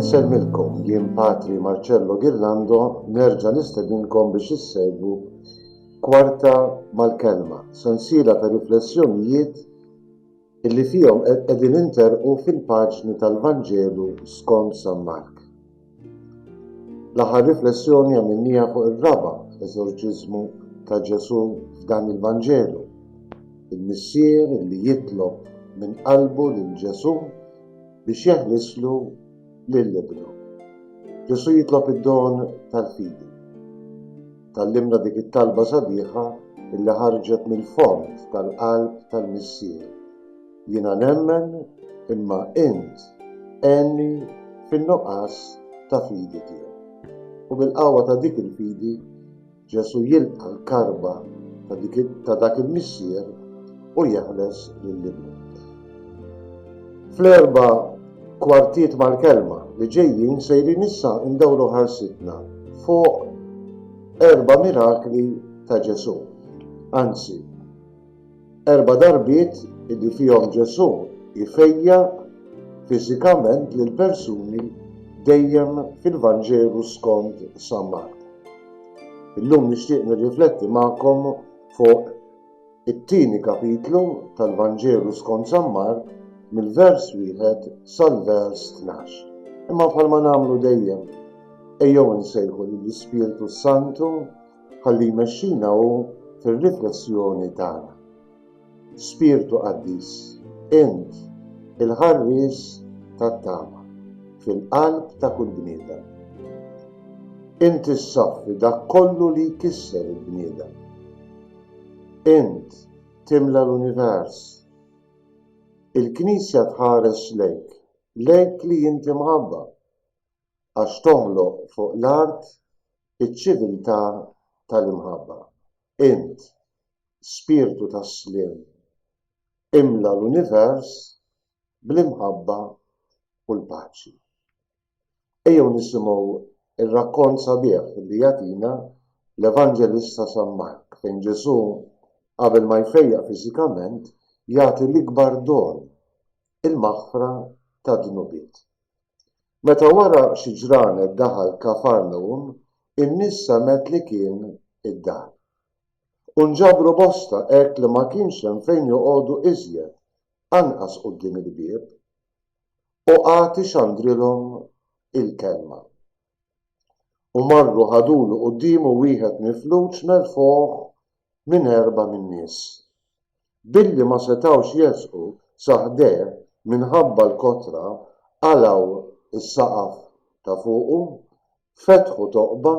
Insellmilkom, jien Patri Marcello Ghirlando nerġa' nistedinkom biex issegwu Kwarta mal-Kelma, sensiela ta' riflessjonijiet illi fihom qegħdin interqu fil-paġni tal-Vanġelu skont San Mark. L-aħħar riflessjoni għamilniha fuq ir-raba' eżorċiżmu ta' Ġesù f'dan il-Vanġelu, il-missier li jitlob minn qalbu lil Ġesù biex jeħlislu lil ibnu. Ġesù jitlob id-don tal-fidi. Tgħallimna dik it-talba sabiħa illi ħarġet mill-fond tal-qalb tal-Missier. Jiena nemmen imma int għenni fin-nuqqas ta' fidi tiegħi. U bil-qawwa ta' dik il-fidi, Ġesù jilqa' l-karba ta' dik ta' dak il-missier u jeħles lil ibnu. Fl-erba' kwartiet mal-kelma li ġejjin sejrin issa ndawru ħarsitna fuq erba' mirakli ta' Ġesù. Anzi, erba' darbiet illi fihom Ġesù jfejjaq fiżikament lil persuni dejjem fil-Vanġelu skont San Mark. Illum nixtieq nirrifletti magħkom fuq it-tieni kapitlu tal-Vanġelu skont San Mark mill-vers wieħed sal-vers 12. Imma bħalma nagħmlu dejjem, ejjew insejħu lill-Ispirtu Santu ħalli jmexxina hu fir-riflessjoni tagħna. Spirtu Qaddis, int il-ħarries tat-tama fil-qalb ta' kull bniedem. Int issaffi dak kollu li jkisser il-bniedem. Int timla l-univers. Il-Knisja tħares lejk, lejk li inti mħabba, għax toħloq fuq l-art iċ-ċiviltà tal-imħabba. Int, Spirtu tas-sliem, imla l-univers bl-imħabba u l-paċi. Ejjew nisimgħu r-rakkont sabiħ li jagħtina l-Evanġelista San Mark fejn Ġesù qabel ma jfejjaq fiżikament jagħti l-ikbar don, il-maħfra tad-dnubiet. Meta wara xi ġranet daħal Kafarnahum, in-nies semgħet li kien id-dar. U nġabru bosta hekk li ma kienx hemm fejn joqogħdu iżjed, anqas quddiem il-bieb. U qagħad ixandrilhom il-kelma. U marru ħadulu quddiemu wieħed mifluġ merfugħ minn erbgħa min-nies. Billi ma setgħux jersqu sa ħdejh minħabba l-kotra, qalgħu s-saqaf ta' fuqu, fetħu toqba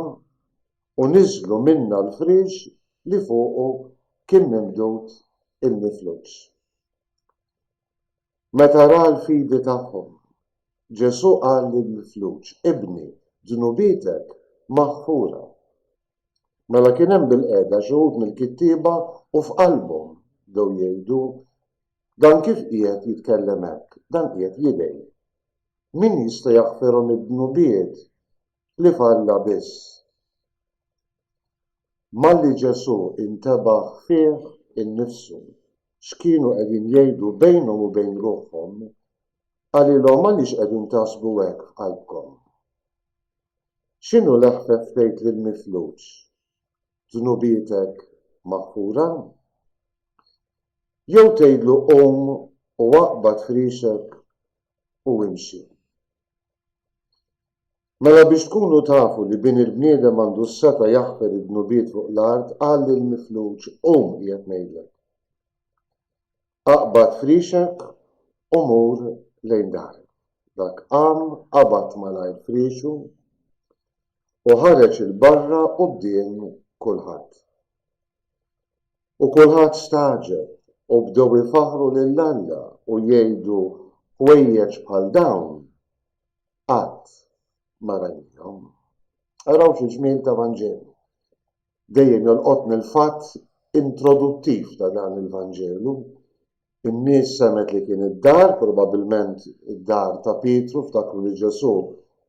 u niżlu minnha l-friex li fuqu kien mimdud il-mifluġ. Meta ra l-fidi tagħhom, Ġesù qal lill-mifluġ, Ibni, dnubietek maħfura. Mela kien hemm bilqiegħda xi wħud mill-kittieba u f'qalbhom bdew jgħidu, Dan kif qiegħed jitkellem hekk? Dan qiegħed jidgħi. Min jista' jaħfirhom id-dnubiet ħlief Alla biss? Malli Ġesù intebaħ fih innifsu x'kienu qegħdin jgħidu bejnhom u bejn ruħhom, qalilhom għaliex qegħdin taħsbu hekk f'qalbkom? X'inhu l-eħfef tgħid lill-mifluġ, 'Dnubietek maħfura'? Jew tgħidlu 'Qum u aqbad friexek u imxi'? Mela biex tkunu tafu li Bin il-bniedem għandu s-setgħa jaħfer id-dnubiet fuq l-art, qal lill-mifluġ, Qum, qiegħed ngħidlek. Aqbad friexek u mur lejn darek. Dak qam, qabad malajr friexu, u ħareġ 'il barra quddiem kulħadd. U kulħadd stagħġeb u bdew ifaħħru lil Alla u jgħidu, Ħwejjeġ bħal dawn qatt ma rajniehom. Araw xi ġmiel ta' Vanġelu. Dejjem jolqotni l-fatt introduttiv ta' dan il-Vanġelu. In-nies semgħet li kien id-dar, probabbilment id-dar ta' Pietru, ftakru li Ġesù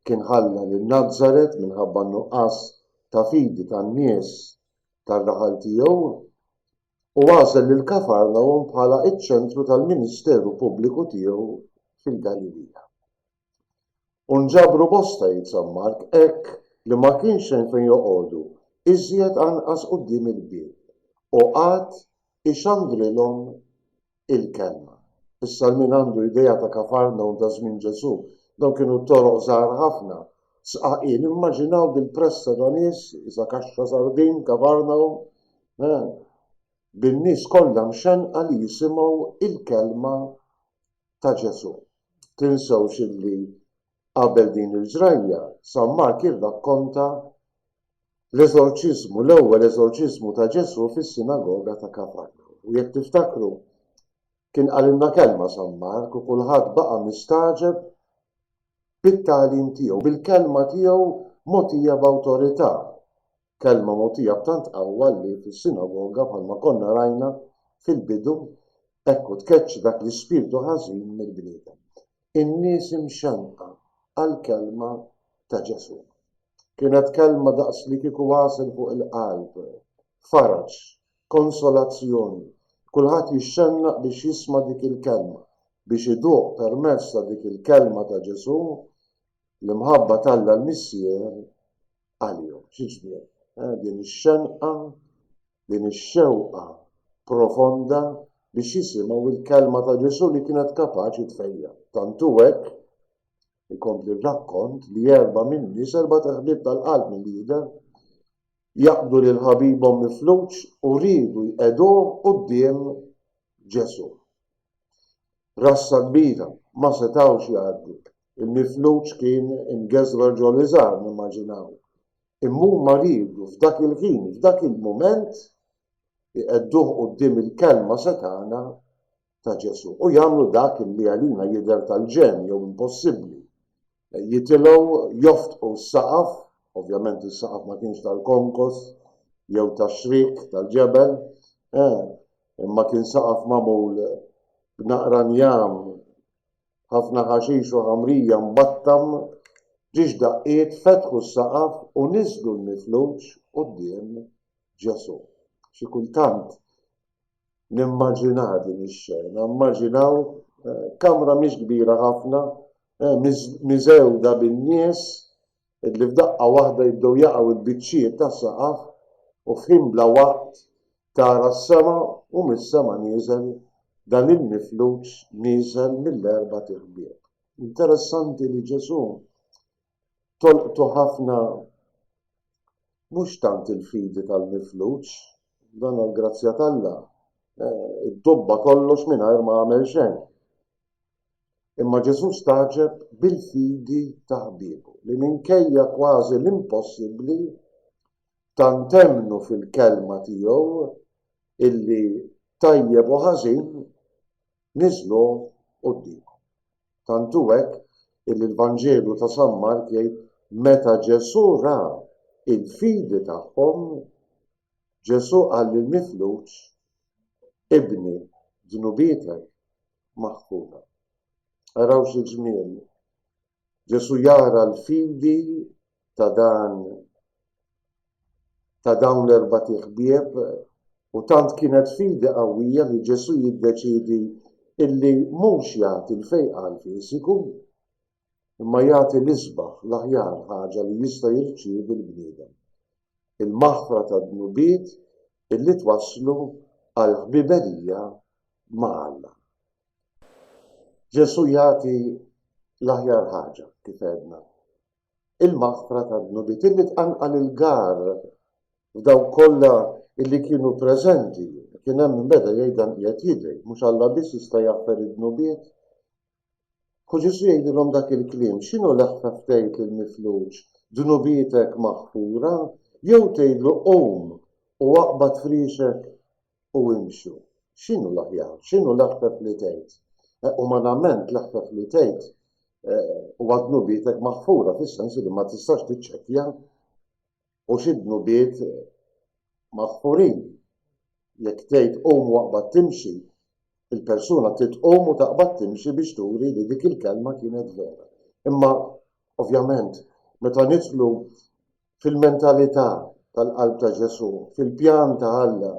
kien ħalla lil Nazaret minħabba n-nuqqas ta' fidi tan-nies tar-raħal tiegħu, u għażel lil Kafarnahum bħala ċ-ċentru tal-ministeru pubbliku tiegħu fil-Galilija. U nġabru bosta jgħid San Mark hekk li ma kienx hemm fejn joqogħdu, iżjed anqas quddiem il-bieb. U qagħad ixandrilhom il-kelma. Issa għal min għandu idea ta' Kafarnahum ta' żmien Ġesù, dawn kienu toroq żgħar ħafna, sqaqien, immaġinaw dil-pressa ta' nies, isa kaxxa sardin Kafarnahum, eh, bin-nies kollha mxennqa li jisimgħu il-kelma ta' Ġesù. Tinsewx illi qabel din il-ġrajja, San Mark jirrakkonta l-eżorċiżmu, l-ewwel eżorċiżmu ta' Ġesù fis-sinagoga ta' Kafarnahum. U jekk tiftakru, kien qalilna kelma San Mark u kulħadd baqa' mistagħġeb bit-tagħlim tiegħu, bil-kelma tiegħu mogħtija b'awtorità. Kelma mogħtija b'tant qawwa li fis-sinagoga bħalma konna rajna fil-bidu, ekku tkeċċi dak l-ispirtu ħażin mill-bniedem. In-nies imxennqa għall-kelma ta' Ġesù. Kienet kelma daqs li kieku għasel fuq il-qalb, faraġ, konsolazzjoni. Kulħadd jixxennaq biex jisma' dik il-kelma, biex iduq permezz ta' dik il-kelma ta' Ġesù l-imħabba t'Alla l-Missier għalihom. Xi ġmiel, eh, din ix-xenqa, din ix-xewqa profonda biex jisimgħu il-kelma ta' Ġesù li kienet kapaċi tfejjaq. Tant hu hekk Ikompli r-rakkont li erbgħa min-nies, erbat iħbieb tal-qalb milli jidher, jaqbdu lil ħabibhom mifluġ u riedu jqegħduh quddiem Ġesù. Rassa kbira, ma setgħux jgħaddu. Il-mifluġ kien imgeżwer ġol-liżar, nimmaġinaw. Imma huma riedu f'dak il-ħin, f'dak il-mument, iqegħduh quddiem il-kelma setgħana ta' Ġesù u jagħmlu dak li għalina jidher tal-ġenn jew impossibbli. Jitilgħu joftqu s-saqaf, ovvjament is-saqaf ma kienx tal-konkos jew tax-xriek tal-ġebel, eh, imma kien saqaf magħmul b'naqra njam, ħafna ħaxix u ħamrija mbattam, ġiex daqqiet fetħu s-saqaf u niżlu l-mifluġ quddiem Ġesù. Xi kultant Nimmaġina din ix-xena, immaġinaw kamra mhix kbira ħafna, miżewda bin-nies li f'daqqa waħda jibdew jaqgħu l-biċċiet tas-saqaf u f'ħin bla waqt tara s-sema u mis-sema nieżel dan il-mifluġ nieżel mill-erbat irbieb. Interessanti li Ġesù tolqtu ħafna mhux tant il-fidi tal-mifluġ, dan għall-grazzja t'Alla, iddobba kollox mingħajr ma għamel xejn. Imma Ġesù stagħġeb bil-fidi ta' ħbiebu li minkejja kważi l-impossibbli tant emmnu fil-kelma tiegħu illi tajjeb u ħażin niżluh quddiemhom. Tant hu hekk illi l-Vanġelu ta' San Mark jgħid meta Ġesù ra l-fidi tagħhom, Ġesù qal lill-mifluġ, Ibni, dnubietek maħfura. Araw xi ġmiel! Ġesù jara l-fidi ta' dan ta' dawn l-erbat iħbieb u tant kienet fidi qawwija li Ġesù jiddeċiedi illi mhux jagħti l-fejqan fiżiku, imma jagħti l-isbaħ, l-aħjar ħaġa li jista' jirċievi l-bniedem, il-maħfra tad-dnubiet illi twasslu għall-ħbiberija ma' Alla. Ġesù jagħti l-aħjar ħaġa, kif għedna, il-maħfra tad-dnubiet illi tqanqal il-gar f'dawk kollha illi kienu preżenti. Kien hemm min beda jgħid dan qiegħed jidgħi, mhux Alla biss jista' jaħfer id-dnubiet? U Ġesù jgħidilhom dak il-kliem, x'inhu l-eħfef tgħid lill-mifluġ, dnubietek maħfura, jew tgħidlu qum u aqbad friexek u imxu. X'inhu l-aħjar? X'inhu l-eħfef li tgħid? Eh, umanament l-eħfef li tgħid eh, huwa dnubietek maħfura fis-sens li ma tistax tiċċekkja u xi dnubiet maħfurin. Jekk tgħid qum u aqbad timxi, il-persuna trid tqum u taqbad timxi biex turi li dik il-kelma kienet vera. Imma ovvjament meta nidħlu fil-mentalità tal-qalb ta' Ġesù, fil-pjan ta' Alla,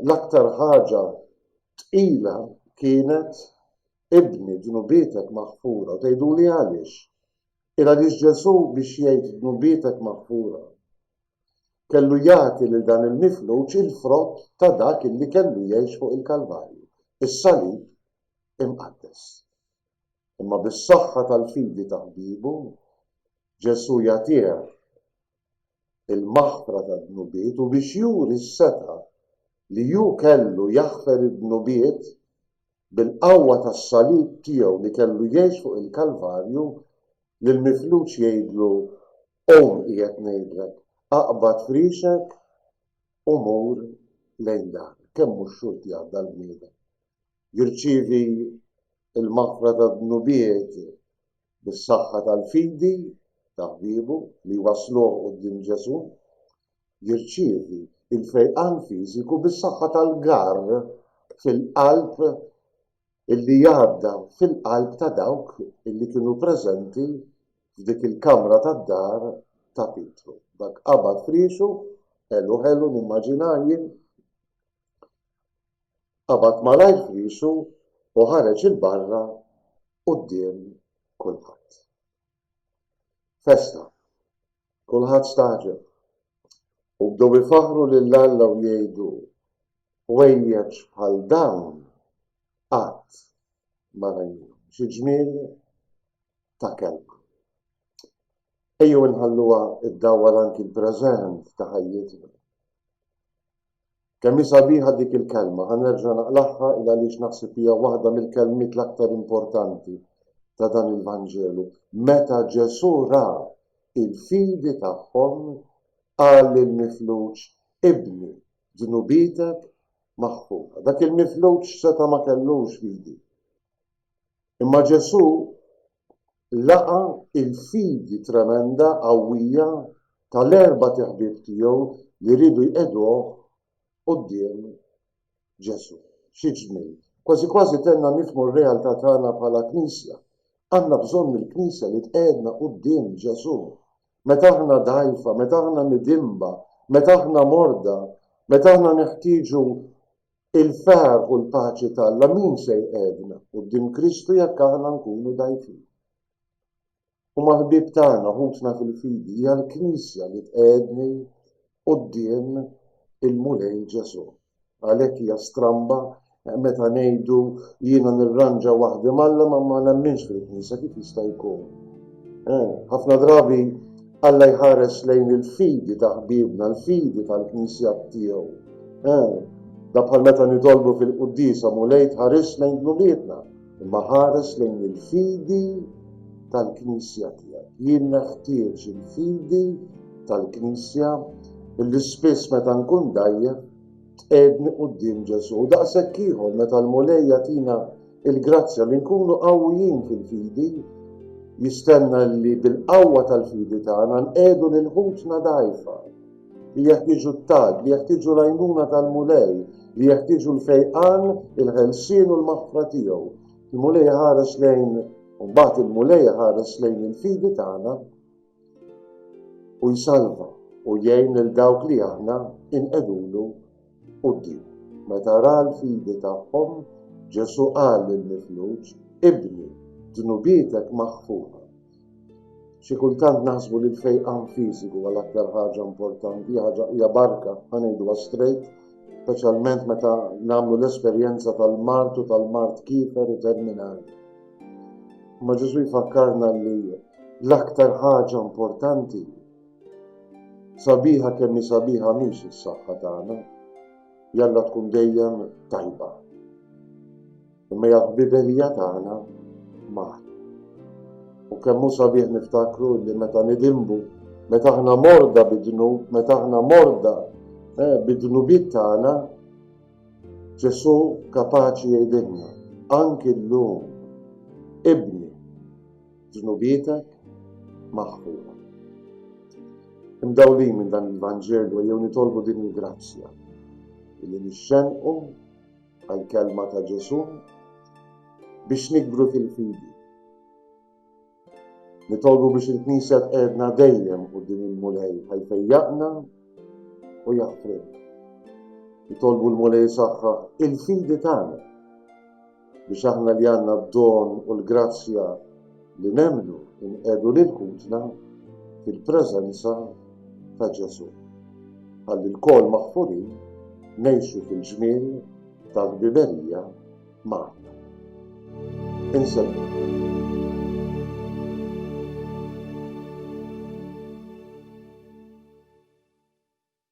l-aktar ħaġa tqila kienet ibni dnubietek maħfura. U tgħiduli għaliex? Il għaliex Ġesù biex jgħid dnubietek maħfura, kellu jagħti lil dan il-mifluġ il-frott ta' dak illi kellu jgħix fuq il-Kalvarju, is-salib imqaddes. Imma bis-saħħa tal-fidi ta' ħbiebu, Ġesù jagħtih il-maħfra tad-dnubiet u biex juri s-setgħa li hu kellu jaħfer id-dnubiet bil-qawwa tas-salib tiegħu li kellu jgħix fuq il-Kalvarju, lill-mifluġ jgħidlu, Qum qiegħed ngħidlek, aqbad frixek u mur lejn darek. Kemm hu xxurtjat dal-bniedem! Jirċievi l-maħfra tad-dnubiet bis-saħħa tal-fidi ta' ħbiebu li wassluh quddiem Ġesù, jirċievi l-fejqan fiżiku bis-saħħa tal-garr fil-qalb illi għadda fil-qalb ta' dawk illi kienu preżenti f'dik il-kamra tad-dar ta' Pietru. Dak qabad frixu, ħelu ħelu nimmaġinah jien, Qabad malajr frixu u ħareġ 'il barra quddiem kulħadd. Festa. Kulħadd stagħġeb. U bdew ifaħħru lil Alla u jgħidu, Ħwejjeġ bħal dawn qatt ma rajniehom. Xi ġmiel ta' kelma. Ejjew inħalluha ddawwal anki l-preżent ta' ħajjitna. Kemm hi sabiħa dik il-kelma, ħa nerġa' naqlagħha il għaliex naħseb hija waħda mill-kelmiet l-aktar importanti ta' dan il-Vanġelu. Meta Ġesù ra l-fidi tagħhom, qal lill-mifluġ, Ibni, dnubietek maħfura. Dak il-mifluġ seta' ma kellux fidi. Imma Ġesù laqa' l-fidi tremenda, qawwija, tal-erbat iħbieb tiegħu li riedu jqegħduh quddiem Ġesù. Xi ġmiel! Kważi kważi tenna nifhmu r-realtà tagħna bħala Knisja. Għandna bżonn il-Knisja li tqegħedna quddiem Ġesù. Meta aħna dgħajfa, meta aħna midinba, meta aħna morda, meta aħna neħtieġu Il-ferħ u l-paċi t'Alla min se jqegħedna quddiem Kristu jekk aħna nkunu dgħajfin? Huma l-ħbieb tagħna, ħutna fil-fidi, hija l-Knisja li tqegħedni quddiem il-Mulej Ġesù. Għalhekk hija stramba meta ngħidu jiena nirranġa waħdi m'Alla ma ma nemminx fil-Knisja kif jista' jkun. Eh, ħafna drabi Alla jħares lejn il-fidi ta' ħbiebna, l-fidi tal-Knisja tiegħu. Eh, da bħal meta nitolbu fil-quddiesa Mulej tħares lejn dnubietna, imma ħares lejn il-fidi tal-Knisja tiegħek. Jien neħtieġ il-fidi tal-Knisja illi spiss meta nkun dajjef tqegħedni quddiem Ġesù. U daqshekk ieħor meta l-Mulej jagħtina il-grazzja li nkunu qawwijin fil-fidi, jistenna li bil-qawwa tal-fidi tagħna nqiegħdu lil ħutna dgħajfa li jeħtieġu t-talb, li jeħtieġu l-għajnuna tal-Mulej, li jeħtieġu l-fejqan, il-ħelsien u l-maħfra tiegħu. Il-Mulej ħares lejn, u mbagħad il-Mulej ħares lejn il-fidi tagħna u jsalva u jgħin lil dawk li aħna inqegħdulu quddiem. Meta ra l-fidi tagħhom, Ġesù qal lill-mifluġ, Ibni, dnubietek maħfura. Xi kultant naħsbu li l-fejqan fiżiku huwa l-aktar ħaġa importanti, ħaġa hija barka, ħa ngħiduha straight, speċjalment meta nagħmlu l-esperjenza tal-mard u tal-mard kiefer u terminali. Ma Ġesù jfakkarna li l-aktar ħaġa importanti sabiħa kemm hi sabiħa mhix is-saħħa tagħna, jalla tkun dejjem tajba. Imma hija l-ħbiberija tagħna magħna. U kemm hu sabiħ niftakru li meta nidinbu, meta aħna morda bid-dnub, meta aħna morda eh, bid-dnubiet tagħna, Ġesù kapaċi jgħidilna anki llum, ibni, dnubietek maħfura. Imdawlin minn dan il-Vanġelu jew nitolbu din il-grazzja li nixxenqu għall-kelma ta' Ġesù biex nikbru fil-fidi. Nitolbu biex il-Knisja tqegħedna dejjem quddiem il-Mulej ħa jfejjaqna u jaħfrilna. Nitolbu l-Mulej saħħaħ il-fidi tagħna biex aħna li għandna d-don u l-grazzja Li nemmnu nqiegħdu lil ħutna fil-preżenza ta' Ġesù. Ħalli lkoll maħfurin ngħixu fil-ġmiel tal-ħbiberija ma' Alla. Insellmilkom.